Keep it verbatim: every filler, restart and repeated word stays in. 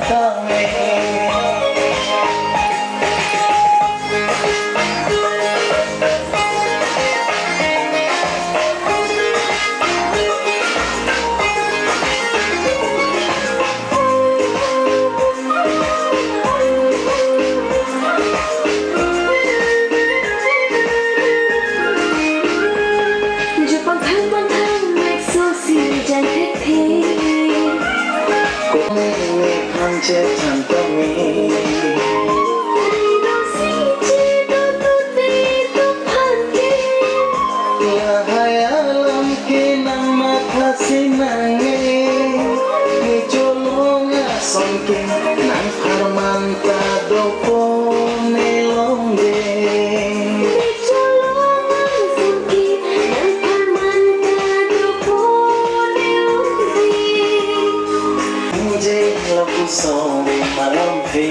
Jupang thang pang thang mek so si jang thek thek. Kong ni phan che chan tame. Ai do si che do tu te tu phan ke. Lahai alam ke nang matha si nang e. Ni cholong ason ke nang pharman ta dopo ne long de. Ni cholong ason ke nang pharman ta dopo ne long de. Mujhe lapu song malam phe.